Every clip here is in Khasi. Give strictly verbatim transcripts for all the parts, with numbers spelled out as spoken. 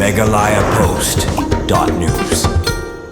Meghalaya Post dot news.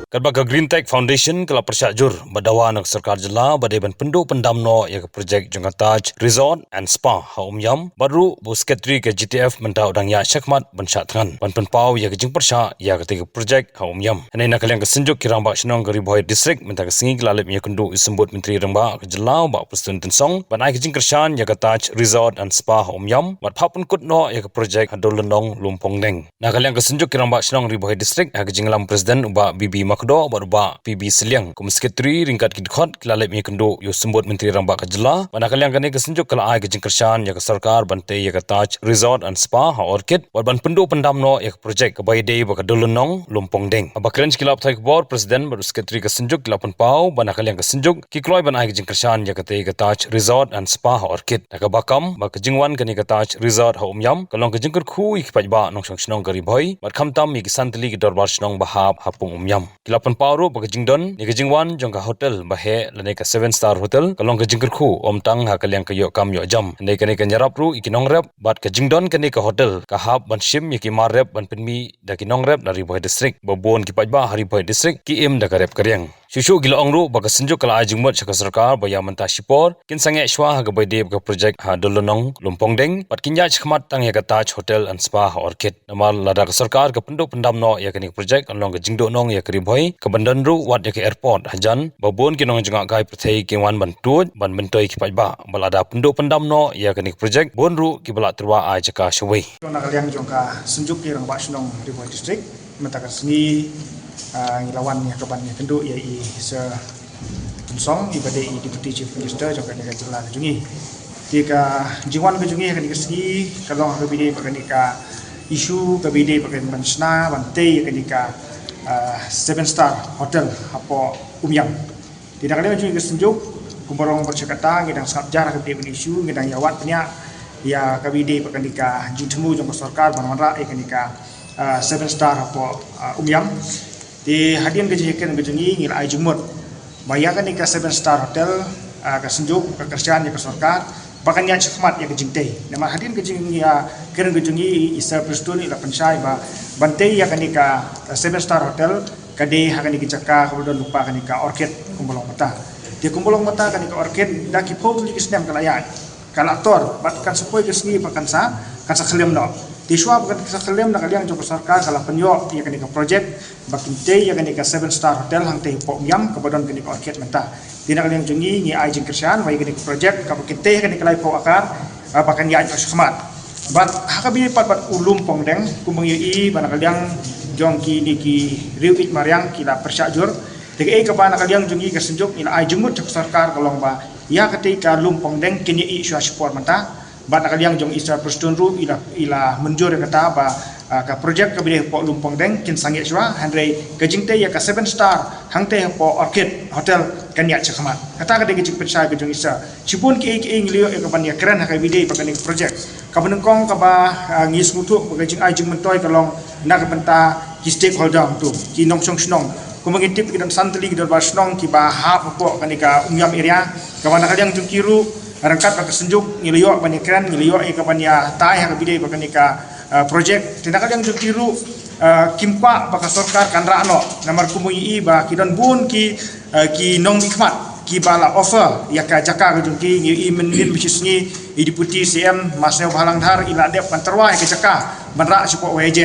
Katba ka Green Tech Foundation ka la pyrshah jur bad dawa na ka sorkar jylla ba dei ban pynduh pyndam noh ïa ka projek jong ka Taj Resort and Spa ha Umiam, bad ruh ba u Secretary ka G T F mynta u dang ïaid shakhmat ban shah thngan ban pynpaw ïa ka jingpyrshah ïa katei ka projek ha Umiam. Hynrei na ka liang ka Synjuk ki Rangbah Shnong ka Ri Bhoi District mynta ka sngi ki la leit ïakynduh ïa u Symbud Myntri Rangbah ka jylla u Bah Prestone Tynsong ban ai ka jingkyrshan ïa ka Taj Resort and Spa ha Umiam bad phah pynkut noh ïa ka projek ha Dullynnong, Lumpongdeng. Na ka liang ka Synjuk ki Rangbah Shnong Ri Bhoi District ha ka jingïalam President u Bah B B Makdoh bad u Bah P B Sylliang kum u Secretary ryngkat ki dkhot ki la leit ïakynduh ïa u Symbud Myntri Rangbah ka jylla. Bad na ka liang kane ka Synjuk ka la ai ka jingkyrshan ïa ka sorkar ban tei ïa ka Taj Resort and Spa ha Orchid bad ban pynduh pyndam noh ïa ka projek kaba ïadei bad ka Dullynnong, Lumpongdeng. Haba kren sha ki lad pathai khubor, President bad u Secretary ka Synjuk ki la pynpaw ba na ka liang ka Synjuk ki kloi ban ai ka jingkyrshan ïa katei ka Taj Resort and Spa ha Orchid. Da kaba kam ba ka jingwan kane ka Taj Resort ha Umiam ka long ka jingkyrkhu ïa ki paidbah nongshong shnong ka Ri Bhoi bad khamtam ïa ki san tylli ki dorbar shnong ba hap ha pung Umiam. Ki la pynpaw ruh ba ka jingdon ne ka jingwan jong ka hotel ba heh lane ka Seven Star Hotel ka long ka jingkyrkhu ym tang ha ka liang ka ïoh kam ïoh jam, hynrei kane kan ïarap ruh ïa ki nongrep bad ka jingdon kane ka hotel ka hap ban shim ïa ki mar rep ban pynmih da ki nongrep na Ri Bhoi District ba bun ki paidbah ha Ri Bhoi District ki im da ka rep ka riang. Shuh shuh ki la ong ruh ba ka Synjuk ka la ai jingmut sha ka sorkar ba ïa mynta shipor kin sangeh shuwa ha kaba ïadei bad ka projek ha Dullynnong, Lumpongdeng bad kin ïaid shakhmat tang ïa ka Taj Hotel and Spa ha Orchid. Namar lada ka sorkar ka pynduh pyndam noh ïa kane ka projek kan long ka jingduhnong ïa ka Ri Bhoi kaban don ruh wat ïa ka airport hajan ba bun ki nongjngohkai pyrthei kin wan ban tuid ban myntoi ki paidbah. Bad lada pynduh pyndam noh ïa kane ka projek bun ruh kiba lah tyrwa ai jaka shawei. Na ka liang jong ka Synjuk ki Rangbah Shnong Ri Bhoi District mynta ka sngi, ah, ngi la wan ïa kaban ïakynduh ïa i Sir Tynsong iba dei i Deputy Chief Minister jong kane ka jylla ka jong ngi. Te ka jingwan ka jong ngi ha kane ka sngi ka long ha kaba ïadei bad kane ka issue kaba ïadei bad kane ban shna ban tei ïa kane ka, ah, Seven Star Hotel hapoh Umiam. Te na ka liang jong ngi ka Synjuk kumba ong bad sha kata ngi dang sngap jar ha kaba ïadei bad issue, ngi dang ïa wad bniah ïa kaba ïadei bad kane ka jingthmu jong ka sorkar ban wanrah ïa kane ka, ah, Seven Star hapoh, ah, Umiam. Te hadien ka jingkren ka jong ngi ngi la ai jingmut ba ïa kane ka Seven Star Hotel, ah, ka Synjuk ka kyrshan ïa ka sorkar ba kan ïaid shakhmat ïa ka jingtei. Namar hadien ka jingkren ka jong ngi i Sir Prestone i la pynshai ba ban tei ïa kane ka, ah, Seven Star Hotel ka dei ha kane ka jaka kaba don lypa kane ka Orchid kumba long mynta. Te kumba long mynta kane ka Orchid da ki phew tylli ki snem ka la ïaid ka la tor bad kan sa poi ka sngi ba kan sa, kan sa khyllem noh. Te shuwa ba kan sa khyllem na ka liang jong ka sorkar ka la pynïoh ïa kane ka projek ba kin tei ïa kane ka Seven Star Hotel hangtei hapoh Umiam kaba don kane ka Orchid mynta. Te na ka liang jong ngi ngi ai jingkyrshan ba ïa kane ka projek kaba kin tei ha kane ka laiphew akar, ah, ba kan ïaid shakhmat. Bad ha kaba ïadei pat bad u Lumpongdeng kumba ngi ïohi ba na ka liang jong kine ki riew ïeit mariang ki la pyrshah jur. Te kaei kaba na ka liang jong ngi ka Synjuk ngi la ai jingmut sha ka sorkar ka long ba ïa katei ka Lumpongdeng kin ïaid shuwa shipor mynta. Bad na ka liang jong i Sir Prestone ruh i la, i la mynjur ïa kata ba, ah, ka projek kaba dei hapoh Lumpongdeng kin sangeh shuwa, hynrei ka jingtei ïa ka Seven Star hangtei hapoh Orchid Hotel kan ïaid shakhmat. Kata ka dei ka jingpynshai ka jong i Sir. Shibun kiei kiei ngi la ïoh ïa kaban ïakren ha kaba ïadei bad kane ka projek. Kaba nyngkong kaba, ah, ngi sngewthuh ba ka jingai jingmyntoi ka long na ka bynta ki stakeholder hangto, ki nongshong shnong. Kumba ngin tip ki don san tylli ki dorbar shnong kiba hap hapoh kane ka Umiam area. Kaba na ka liang jong ki ruh ryngkat bad ka Synjuk ngi la ïoh ban ïakren, ngi la ïoh ïa kaban ïatai ha kaba ïadei bad kane ka, ah, projek. Te na ka liang jong ki ruh, ah, kim kwah ba ka sorkar kan rah noh. Namar kumba ngi ïohi ba ki don bun ki, ah, ki nongmihkhmat kiba la offer ïa ka jaka ka jong ki. Ngi ïohi mynnin ba shi sngi i Deputy C M Bah Sniawbhalang Dhar i la dep ban tyrwa ïa ka jaka ban rah shapoh Y J.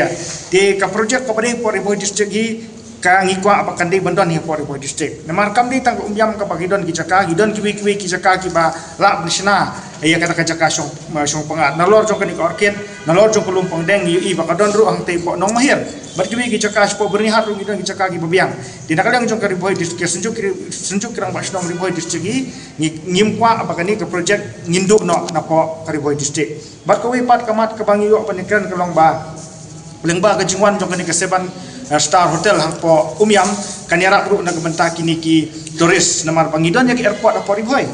Te ka projek kaba dei hapoh Ri Bhoi District hi ka ngi kwah ba kan dei ban don hi hapoh Ri Bhoi District. Namar kam dei tang ka Umiam kaba ki don ki jaka, ki don kiwei kiwei ki jaka kiba lah ban shna ïa kata ka jaka shong, shong pyngngad. Nalor jong kane ka Orchid, nalor jong ka Lumpongdeng ngi ïohi ba ka don ruh hangtei hapoh Nongmahir. Bad kiwei ki jaka shapoh Byrnihat ruh ngi don ki jaka kiba biang. Te na ka liang jong ka Ri Bhoi District, ka Synjuk ki, Synjuk ki Rangbah Shnong Ri Bhoi District ngi, ngi, ngim kwah ba kane ka projek ngin duh noh napoh ka Ri Bhoi District. Bad kawei pat ka mat kaba ngi ïoh ban ïakren ka long ba lyngba ka jingwan jong kane ka Seven, eh, Star Hotel hapoh Umiam kan ïarap ruh na ka bynta kine ki tourist namar ba ngi don ïa ka airport hapoh Ri Bhoi.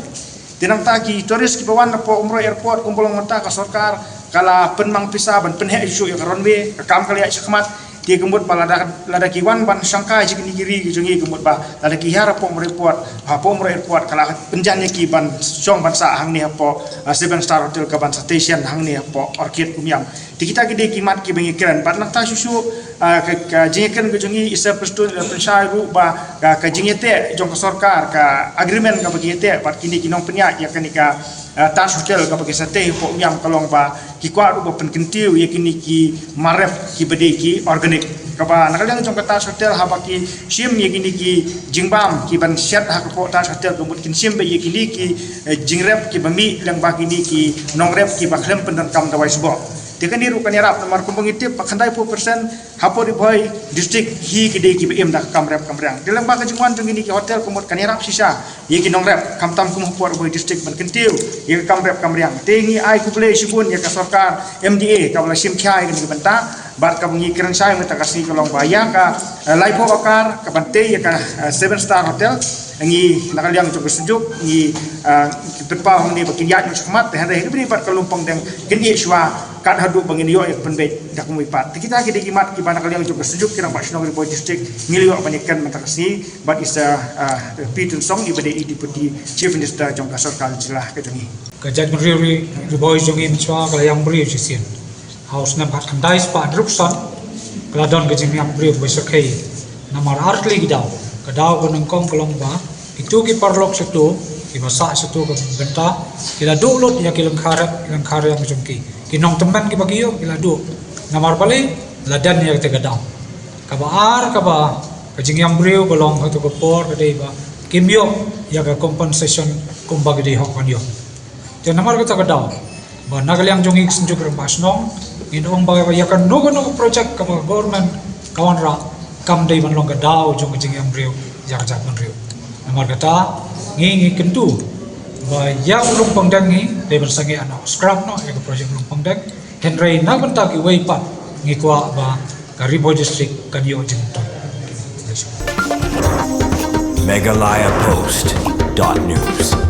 Te nangta ki tourist kiba wan napoh Umroi Airport kumba long mynta ka sorkar ka la pynmang pisa ban pynheh shuh ïa ka runway, ka kam ka la ïaid shakhmat. Te ka mut ba lada, lada ki wan ban shangkai sha kine ki ri ki jong ngi ka mut ba lada ki hiar hapoh Umroi Airport, hapoh Umroi Airport ka la pynjan ïa ki ban shong ban sah hangne hapoh, ah, Seven Star Hotel kaban station hangne hapoh Orchid Umiam. Te kita ki dei ki mat kiba ngi kren. Bad nangta shuh shuh, ah, ka, ka jingkren ka jong ngi, i Sir Prestone i la pynshai ruh ba ka, ka jingïateh jong ka sorkar, ka agreement kaba ki ïateh bad kine ki nongpynïaid ïa kane ka, ah, Taj Hotel kaba ki sa tei hapoh Umiam ka long ba ki kwah ruh ba pynkyntiew ïa kine ki mar rep kiba dei ki organic. Kaba na ka liang jong ka Taj Hotel haba ki shim ïa kine ki jingbam kiban shet ha ka pdeng Taj Hotel, ka mut kin shim beit ïa kine ki, eh, jingrep kiba mih lyngba kine ki nongrep kiba khlem pyndonkam dawai sboh. Te kane ruh kan ïarap namar kumba ngi tip ba khyndai phew percent hapoh Ri Bhoi District hi ki dei kiba im da ka kam rep kam riang. Te lyngba ka jingwan jong kine ki hotel ka mut kan ïarap shisha ïa ki nongrep, khamtam kum hapoh Ri Bhoi District ban kyntiew ïa ka kam rep kam riang. Te ngi ai khublei shibun ïa ka sorkar M D A kaba la shim khia ïa kane ka bynta. Bad kaba ngi kren shai mynta ka sngi ka long ba ïa ka, eh, laiphew acre kaban tei ïa ka, eh, seven star hotel, ngi na ka liang jong ka Synjuk ngi, eh, ngi pynpaw hangne ba kin ïaid noh shakhmat, te hynrei ha kaba ïadei bad ka Lumpang Deng kin ïeh shuwa kat haduh ba ngin ïoh ïa ka pynbeit da kawei pat. Te kita ki dei ki mat kiba na ka liang jong ka Synjuk Ki Rangbah Shnong Ri Bhoi District ngi la ïoh ban ïakren mynta ka sngi bad i Sir, ah, P Tynsong iba dei i Deputy Chief Minister jong ka sorkar jylla ka jong ngi. Ka jaitbynriew Ri, Ri Bhoi jong ngi mynshwa ka la ïam briew shisien. Ha u snem khatkhyndai spah hynriewphew san ka la don ka jingïam briew kaba shyrkhei. Namar ar tylli ki daw. Ka daw kaba nyngkong ka long ba kito ki paralok shato, kiba sah shato ka bynta, ki la duh lut ïa ki lyngkha rep, ki lyngkha riang jong ki. Ki nongtymmen kiba ki ïoh ki la duh. Namar balei? La don ïa kata ka daw. Kaba ar kaba ka jingïam briew ba long ha kato ka por ka dei ba kim ïoh ïa ka compensation kumba ki dei hok ban ïoh. Te namar kata ka daw ba na ka liang jong ngi ka Synjuk Rangbah Shnong ngin ong ba ïa kano kano ka project kaba ka government ka wanrah kam dei ban long ka daw jong ka jingïam briew ïa ka jaitbynriew. Namar kata ngi ngi kyntu ba ïa u Lumpang Deng ngi dei ban sangeh noh, scrap noh ïa ka project Lumpang Deng. Hynrei na ka bynta kiwei pat ngi kwah ba ka Ri Bhoi District kan ïoh jingmyntoi. Meghalaya Post dot news.